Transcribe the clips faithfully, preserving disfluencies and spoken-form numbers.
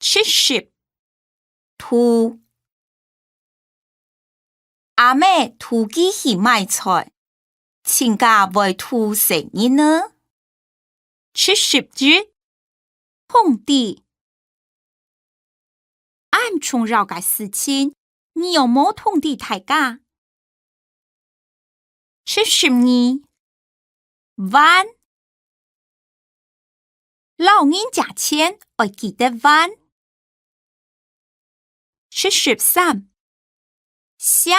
七十，渡。阿姆渡佢去買菜，親家會渡細人仔。七十一，通知。恁重要个事情，你有無通知大家？七十二，還。摎人借錢愛記得還。七十三，惜。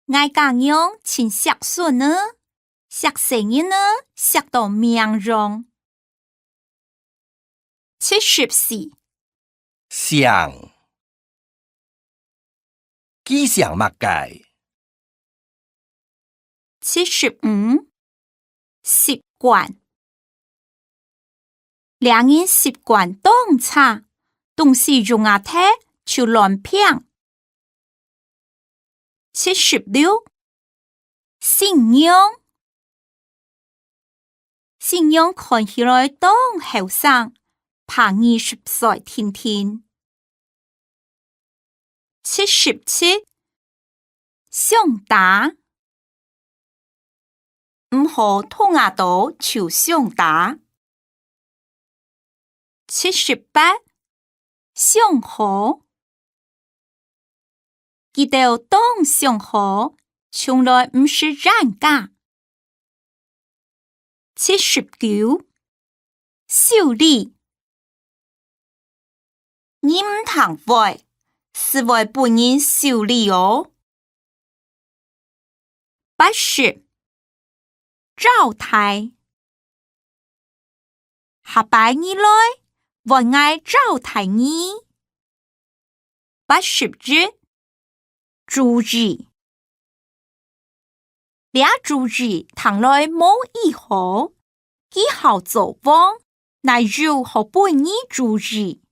𠊎家娘盡惜孫仔，惜細人仔，惜到命樣。七十四，想。佢想麼个？七十五，習慣。 這人習慣當差，東西用啊忒就亂拚。七十六，新娘。新娘看起來當後生，怕二十歲定定。 七十七，相打。毋好動啊著就相打。七十八，相好。佢兜當相好，從來毋使冤家。 七十九，修理。你毋聽話，斯會分人修理哦。八十，招待。下擺你來，換𠊎招待你。八十一，主意。 這主意聽來無幾好，佢好做王，哪有好分你主意？